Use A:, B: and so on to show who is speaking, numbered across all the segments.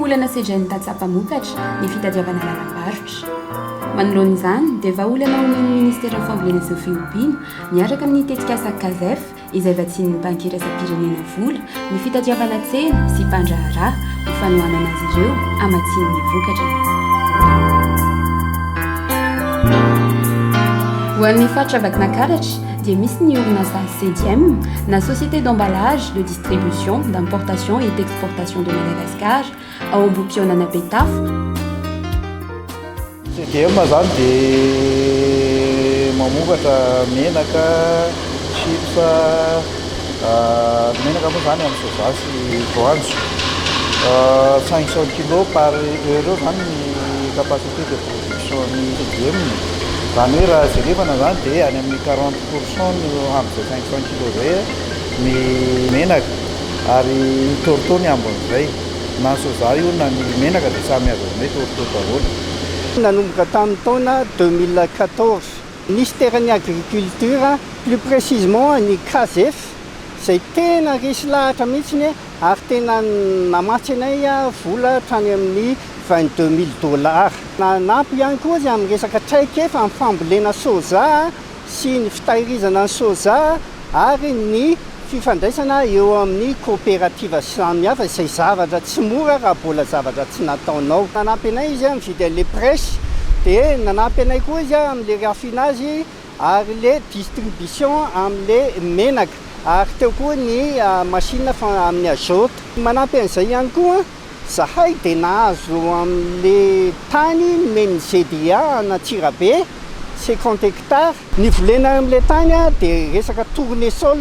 A: olana sedrain'ny tantsaha mpamokatra ny fitadiavana lalam-barotra. Manoloana izany dia vahaolana omen'ny Ministeran'ny Fambolena sy ny Fiompiana miaraka amin'ny tetikasa Cazef izay vatsian'ny Banky Iraisam-pirenena vola ny fitadiavana tsena sy mpandraharaha ho fanohanana azy ireo hamatsiany ny vokatra. Ho an'ny faritra Vakinankaratra dia misy ny orinasa Sediem na Société d'emballage, de distribution, d'importation et d'exportation de Madagascar ao Ambohipihaonana Betafo.
B: CDM zany dia mamokatra menaka, chips, menaka moa zany amin'ny soja sy voanjo. 500 kilos par heure eo zany ny capacité de production ny CDM. Zany hoe raha jerevana zany dia any amin'ny 40 pourcent no amin'izay 500 kilos zay ny menaka ary ny torteau ny ambin'izay. Na ny soja io na ny menaka dia samy azo avy hoe torteau daholo.
C: Nanomboka tamin'ny taona 2014, Minisiteran'ny Agriculture, plus précisement ny Cazef, izay tena resy lahatra mihitsy ary tena namatsy anay vola hatrany amin'ny 22 000 dollars. Nanampy ihany koa izy amin'ny resaka traikefa amin'ny fambolena soja sy ny fitahirizana ny soja ary ny fifandraisana eo amin'ny coopérative samihafa izay zavatra tsy mora raha mbola zavatra tsy nataonao. Nanampy anay izy mividy an'ilay presse dia nanampy anay koa izy amin'ilay raffinage ary ilay distribution amin'ilay menaka ary teo koa ny machine amin'ny azote. Manampy an'izay ihany koa zahay dia nahazo amin'ilay tany nomen'ny GDA an'Antsirabe, 50 hectares. Ny volena amin'ilay tany dia resaka tournesol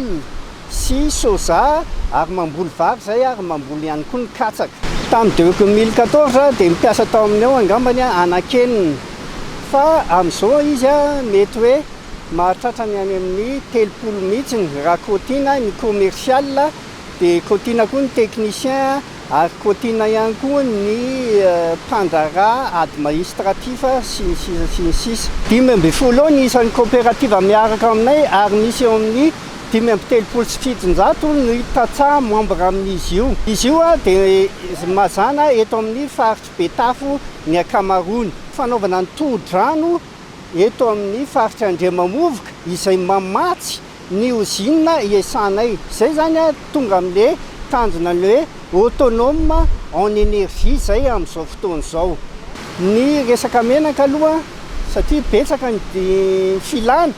C: sy soja ary mamboly vary izay ary mamboly ihany koa ny katsaka. Tamin'ny 2014 dia mpiasa tao aminay ao angambany anankenina fa amin'izao izy mety hoe mahatratra ny any amin'ny 30 mihitsy raha kaotiana ny commercial dia kaotiana koa ny technicien ary kaotiana ihany koa ny mpandraharaha administratif sy ny sisa sy ny sisa. 15 eo ny isan'ny coopérative miaraka aminay ary misy eo amin'ny 735 ny tantsaha membre amin'izy io. Izy io dia mazàna eto amin'ny faritr'i Betafo ny ankamaroany. Fanaovana ny tohodrano eto amin'ny faritr'i Andriamamovoka izay mamatsy ny ozinina iasanay. Izay izany tonga amin'ilay tanjona ny hoe autonome en énergie izay amin'izao fotoana izao. Ny resaka menaka aloha satria betsaka ny filana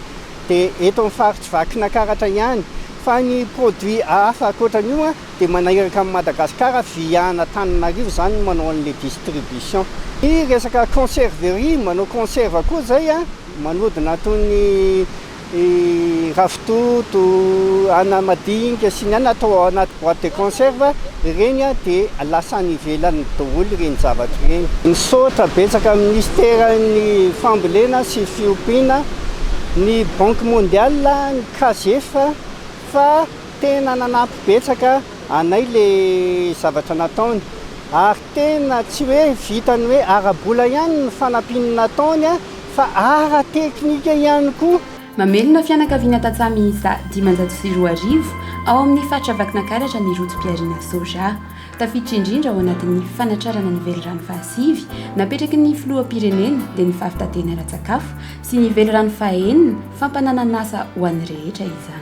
C: dia eto amin'ny faritr'i Vakinankaratra ihany fa ny produit hafa ankoatran'io dia manahiraka an'i Madagasikara via an'Antananarivo izany no manao an'ilay distribution. Ny resaka conserverie, manao conserve koa izay, manodina toy ny ravitoto, anamadinika sy ny anona atao ao anaty boite de conserve ireny dia lasa any ivelany daholo ireny zavatra ireny. Misaotra betsaka amin'ny minisiteran'ny fambolena sy fiompiana, ny banque mondiale, ny Cagef fa tena nanampy betsaka anay le zavatra nataony ary tena tsy hoe vitan'ny hoe ara-bola ihany ny fanampiana nataony fa ara-teknika ihany koa.
A: Mamelona fianakaviana tantsaha miisa 2500 ao amin'ny faritra Vakinankaratra ny rojo-pihariana soja. Tafiditra indrindra ao anatin'ny fanatrarana ny velirano fahasivy napetraky ny filoham-pirenena dia ny fahavitan-tena ara-tsakafo sy ny velirano fahaenina fampananan'asa ho an'ny rehetra izany.